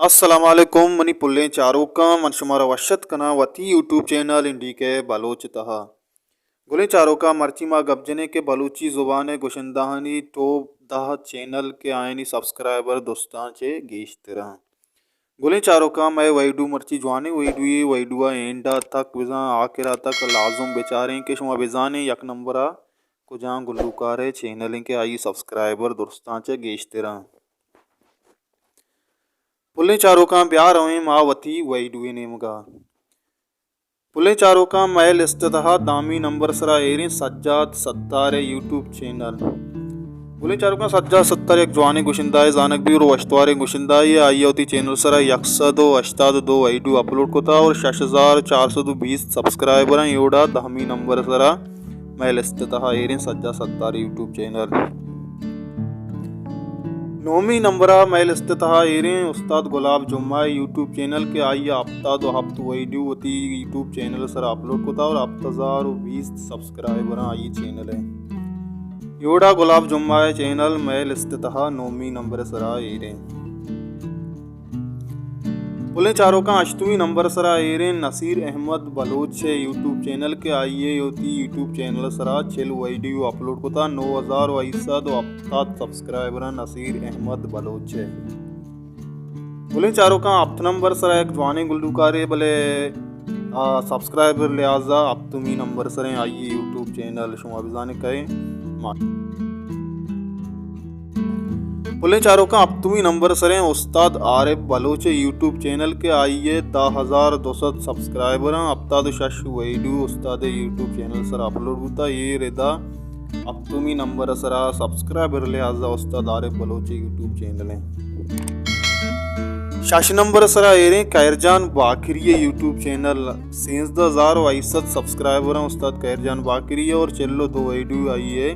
السلام علیکم منی پلیں چاروکاں، من شمارا وش ات کناں وتی یوٹیوب چینل این ڈی کے بلوچ تہا۔ گلیں چاروکاں، مرچی ما گپ جنیں کہ بلوچی زبان ءِ گشندہانی ٹاپ دہ چینل کہ آیانی سبسکرائبر درستاں چہ گیشتر اَنت۔ گلیں چاروکاں، مئے ویڈیو مرچی جوانیں ویڈیوے، ویڈیو ءِ اینڈ ءَ تک بزاں آخر ءَ تک لازم بچاریں کہ شما بزانیں یک نمبر ءَ کجام گلوکار ءِ چینل اِنت کہ آئی سبسکرائبر درستاں چہ گیشتر اَنت۔ پلیں چاروکاں، بیا رویں ما وتی ویڈیو ءِ نیمگ ءَ۔ پلیں چاروکاں، مئے لسٹ ءِ تہا دہمی نمبر ءِ سرا ایریں سجاد ستار ءِ یوٹیوب چینل۔ پلیں چاروکاں، سجاد ستار یک جوانیں گشندہ ءِ زانگ بی اور وشتواریں گشندہ ءِ، آئی ءَ وتی چینل ءِ سرا یک سد ءُ ہشتاد ءُ دو ویڈیو اپلوڈ کتا اور شش ہزار چار سد ءُ بیست سبسکرائبر اَنت۔ اے وڑا دہمی نمبر ءِ سرا مئے لسٹ ءِ تہا ایریں سجاد ستار یوٹیوب چینل۔ نہمی نمبر ءَ مئے لسٹ ءِ تہا ایریں استاد گلاب جمعہ ءِ یوٹیوب چینل کہ آئی ءَ ہپتاد ءُ ہپت ویڈیو وتی یوٹیوب چینل ءِ سرا اپلوڈ کتا اور ہپت ہزار ءُ بیست سبسکرائبر اَنت آئی چینل ءِ۔ اے وڑا گلاب جمعہ ءِ چینل مئے لسٹ ءِ تہا نہمی نمبر ءِ سرا ایریں۔ پلیں چاروکاں، ہشتمی نمبر ءِ سرا ایریں نصیر احمد بلوچ ءِ یوٹیوب چینل کہ آئی ءَ وتی یوٹیوب چینل ءِ سرا چل ویڈیو اپلوڈ کتا، نو ہزار ءُ ہشت سد ءُ ہپتاد سبسکرائبر اَنت نصیر احمد بلوچ ءِ۔ پلیں چاروکاں، ہپت نمبر ءِ سرا یک جوانیں گلوکارے، بلے آ سبسکرائبر ءِ لحاظ ءَ ہپتمی نمبر ءِ سرا اِنت آئی یوٹیوب چینل، شما بزانیں کئے۔ ما پلیں چاروکاں، ہپتمی نمبر ءِ سرا اِنت استاد عارف بلوچ ءِ یوٹیوب چینل کہ آئی ءَ دہ ہزار دو سد سبسکرائبر اَنت، ہپتاد ءُ شش ویڈیو استاد ءِ یوٹیوب چینل ءِ سرا اپلوڈ بوتا۔ اے ردا ہپتمی نمبر ءِ سرا سبسکرائبر ءِ لحاظ ءَ استاد عارف بلوچ ءِ یوٹیوب چینل اِنت۔ شش نمبر ءِ سرا ایریں خیر جان باقری ءِ یوٹیوب چینل، سیزدہ ہزار ءُ ہشت سد سبسکرائبر اَنت استاد خیر جان باقری ءِ اور چل ءُ دو ویڈیو آئی ءِ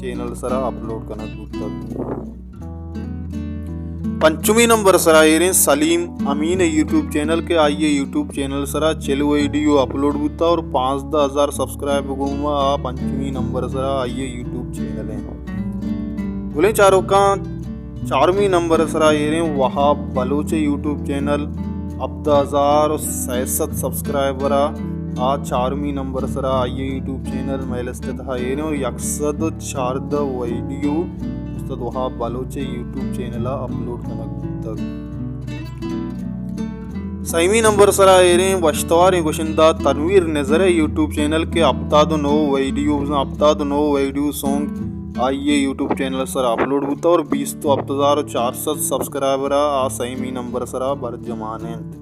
چینل ءِ سرا اپلوڈ کنگ بوتگ۔ پنچمی نمبر ءِ سرا ایریں سلیم امین ءِ یوٹیوب چینل کہ آئی ءِ یوٹیوب چینل ءِ سرا چل ویڈیو اپلوڈ بوتا اور پانزدہ ہزار سبسکرائب گوما آ پنچمی نمبر ءِ سرا آئی ءِ یوٹیوب چینل اِنت۔ گلیں چاروکاں، چارمی نمبر ءِ سرا ایریں وہاب بلوچ ءِ یوٹیوب چینل، ہبدہ ہزار ءُ سئے سد سبسکرائبر اَنت۔ آ چارمی نمبر ءِ سرا آئی ءِ یوٹیوب چینل مئے لسٹ ءِ تہا ایریں اور یک سد ءُ چاردہ ویڈیو استاد وہاب بلوچ ءِ یوٹیوب چینل ءَ اپلوڈ کنگ بوتگ۔ سیمی نمبر ءِ سرا ایریں وشتواریں گشندہ تنویر نذر ءِ یوٹیوب چینل کہ ہپتاد ءُ نو ویڈیو، ہپتاد ءُ نو ویڈیو سانگ آئی ءِ یوٹیوب چینل ءِ سرا اپلوڈ بوتا اور بیست ءُ ہپت ہزار ءُ چار سد سبسکرائبر اَنت، آ سیمی نمبر ءِ سرا برجمان اِنت۔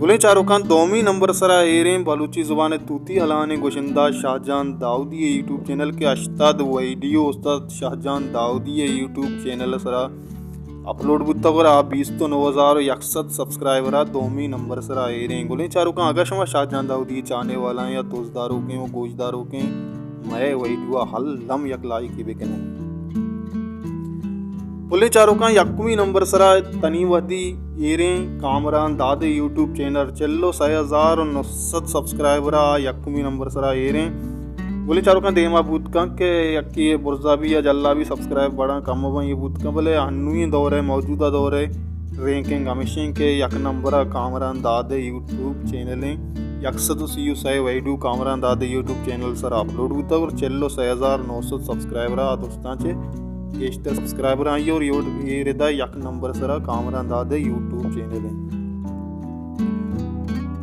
گلیں چاروکاں، دومی نمبر ءِ سرا ایریں بلوچی زبان ءِ توتی ہلانیں گشندہ شاہجان داؤدی ءِ یوٹیوب چینل کہ ہشتاد ویڈیو استاد شاہجان داؤدی ءِ یوٹیوب چینل ءِ سرا اپلوڈ بوتگ اور آ بیست ءُ نو ہزار ءُ یک سد سبسکرائبر اَنت، دومی نمبر ءِ سرا ایریں۔ گلیں چاروکاں، اگاں شما شاہجان داؤدی ءِ چاہنے والا ایں یا دوست داروکیں ءُ گوش داروکیں، مئے ویڈیو ءَ الم یک لائکے بکنیں۔ پلیں چاروکاں، یکمی نمبر ءِ سرا تنی وہدی ایریں کامران داد ءِ یوٹیوب چینل، چل ءُ سئے ہزار ءُ نو سد سبسکرائبر اَنت، آ یکمی نمبر ءِ سرا ایریں۔ گلیں چاروکاں، دیما بوت کنت کہ یکے برزا بی یا جلا بی، سبسکرائب بڑاں کم باں، اے بوت کنت، بلے ہنویں دور ءِ، موجودہ دور ءِ رینکنگ ہمیش اِنت کہ یک نمبر ءَ کامران داد ءِ یوٹیوب چینل اِنت، یک سد ءُ سی ءُ سئے ویڈیو کامران داد ءِ یوٹیوب چینل ءِ سرا اپلوڈ بوتگ اور چل ءُ سئے ہزار نو سد سبسکرائبر اَنت، آ درستاں چہ گیشتر سبسکرائبر اَنت آئی ءِ، اور اے ردا یک نمبر ءِ سرا کامران داد ءِ یوٹیوب چینل اِنت۔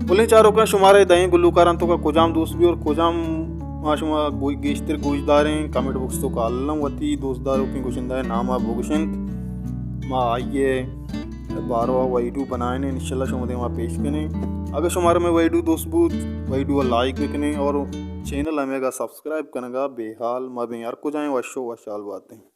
پلیں چاروکاں، شمارا اے دہیں گلوکاراں توکا کجام دوست بی اور کجام ما شما گو-، گیشتر گوشداریں، کمنٹ باکس ءِ توکا الم وتی دوست داروکیں گشندہ ءِ نام ءَ بگوشنت، ما آئی ءِ باروا ویڈیو بنائینیں، انشاءاللہ شما دیما پیش کنیں۔ اگہ شمارا مئے ویڈیو دوست بوت، ویڈیو ءَ لائک بکنیں اور چینل ءَ ہمیگا سبسکرائب کنگا بے حال مبیں۔ ہر کجائیں وش ءُ وشحال باتیں۔